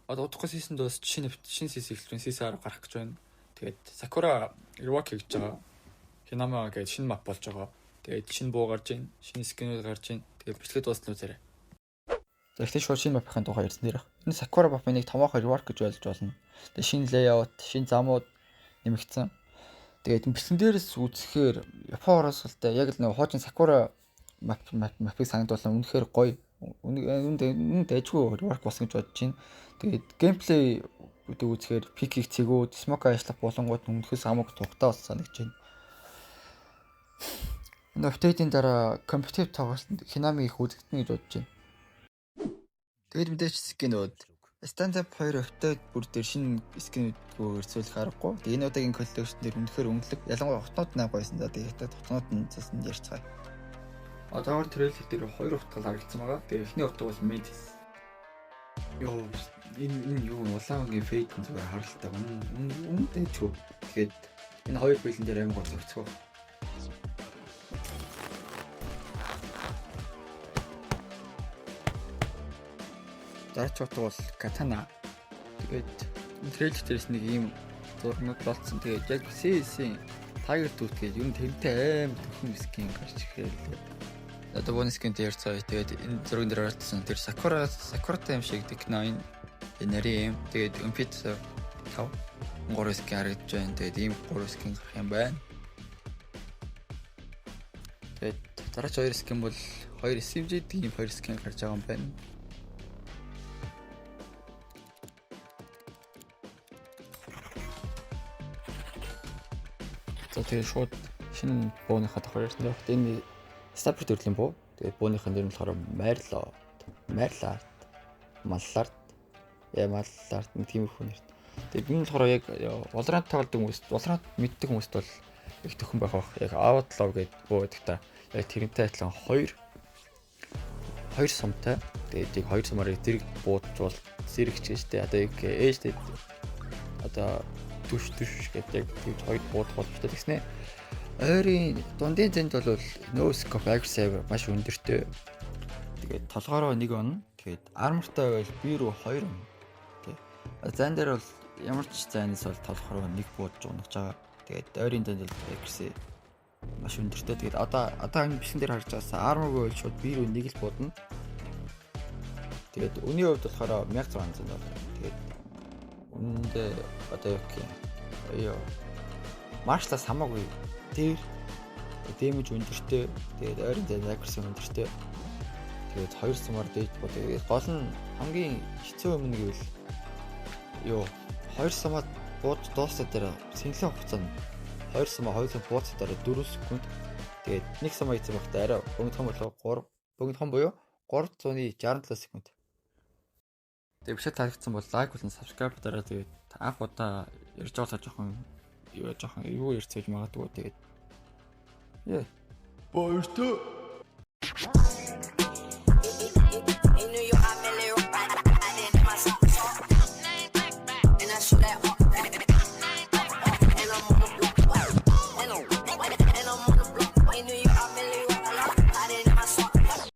Одоо удахгүй season дуус шинэ season эхэлж байна. Season 10 гарах гэж байна. Тэгээд Sakura rework хийж байгаа. Hinama гэж шинэ map болж байгаа. Тэгээд шинэ буу гарч байна. Шинэ skin үүд гарч байна. Тэгээд бичлэг дуусна үзээрэй. За ихтэй шууд шинэ map-ын тухай ярьсан дээр. Энэ Sakura map-ыг нэг томоохон rework гэж ойлгож болно. Тэгээд шинэ layout, шинэ замууд нэмэгдсэн. Тэгээд бичлэн дээрээс үзэхээр Япон оросолтой яг л нэг хуучин Sakura map-ыг санагдуулсан үнэхээр гоё. Үнэ дайжгүй rework болсон гэж бодож байна. Тэгээд gameplay гэдэг үзэхээр pick их цэгүүд, smoke ажиллах болонгууд үнэхээр хамаагүй тухтай болсон санагдаж байна. Энэ update-ийн дараа competitive тоглолтод Hinami их үзэгдэнэ гэж бодож байна. Тэгээд мэдээч skin үүд Stand Up 2 update бүр дээр шинэ skin үүдгүй өрсөлдөх аргагүй. Тэгээд энэ удаагийн collection дээр үнэхээр өнгөлөг. Ялангуяа хотнууд нь гоёсэн. За тэгээд хятад хотнууд нь цаасан ярьцгаая. Одоогор трейлер дээр хоёр утгал харагдсан байгаа. Тэгээд эхний утга бол Metis. Йоо, энэ юу улаангийн fade зүгээр харалтай. Үнэтэй ч үү. Тэгээд энэ хоёр бэлэн дээр амар гоо зөгцгөө. Дараач утга бол Katana. Тэгээд трейлер дээрс нэг ийм зургнууд болцсон. Тэгээд яг CS-ийн Tiger Tooth гэж юм тэрнтэй амар төхөн skin гарч ирэхээр лээ. Одоо бонус skin дээр ярьцгаая. Тэгээд энэ зурган дээр оролцсон тэр Sakura-тай юм шиг Tech9 нарийн юм. Тэгээд MP5 3 skin харагдаж байна. Тэгээд ийм 3 skin гарах юм байна. Тэгээд дараач 2 skin бол 2 SMG тийм 2 skin гарч байгаа юм байна. За тэгээд шууд шинэ бууныхаа тухай ярьсан. Энэ Sniper төрлийн буу. Тэгээд бууныхаа нэр нь болохоор Marlot, Marlard, Mallard, Mallard нэг тийм их нэрт. Тэгээд энэ болохоор яг Valorant тоглодог хүмүүст, Valorant мэддэг хүмүүст бол их төхөн байх бах. Яг Outlaw гэдэг буу гэдэг та. Яг тэрнтэй адилхан хоёр сумтай. Тэгээд яг хоёр сумаар зэрэг буудж бол зэрэг ч гэж тэ. Одоо яг ээж одоо түш гэдэг яг тэгж хоёр буудах боломжтой тэгснэ. Ойрын дундын зэнд бол no scope aggressive маш өндөртэй. Тэгээд толгоороо нэг он. Тэгээд armor-тай байвал би рүү 2 он. Тэ. Зайн дээр бол ямар ч зайнаас бол толгоороо нэг буудаж унах байгаа. Тэгээд ойрын зэнд бол aggressive маш өндөртэй. Тэгээд одоо энэ бичлэн дээр харж байгаас armor-гүй бол шууд би рүү нэг л буудна. Тэгээд үний хувьд болохоор 1600 доллар. Тэгээд үнэндээ одоо юу гэх юм. Йоо. Маршлаас хамаагүй дээр дэмэж өндөртэй. Тэгээд ойрын зай accuracy өндөртэй. Тэгээд хоёр сумаар дээж бод. Тэгээд гол нь хамгийн хэцүү юм нь гэвэл юу хоёр сумаа бууж дууссаа дээр сэнгэлэн хугацаа нь хоёр сумаа хоёулаа бууцсаа дараа 4 секунд. Тэгээд нэг сумаа хийсэн байхдаа арай богинохон болоо 3 богинохон буюу 367 секунд. Тэгээд бичлэг таалагдсан бол лайк болон subscribe дараа. Тэгээд анх удаа ярьж байгаа жоохон юу ярьцгааж магадгүй. Тэгээд баяртай.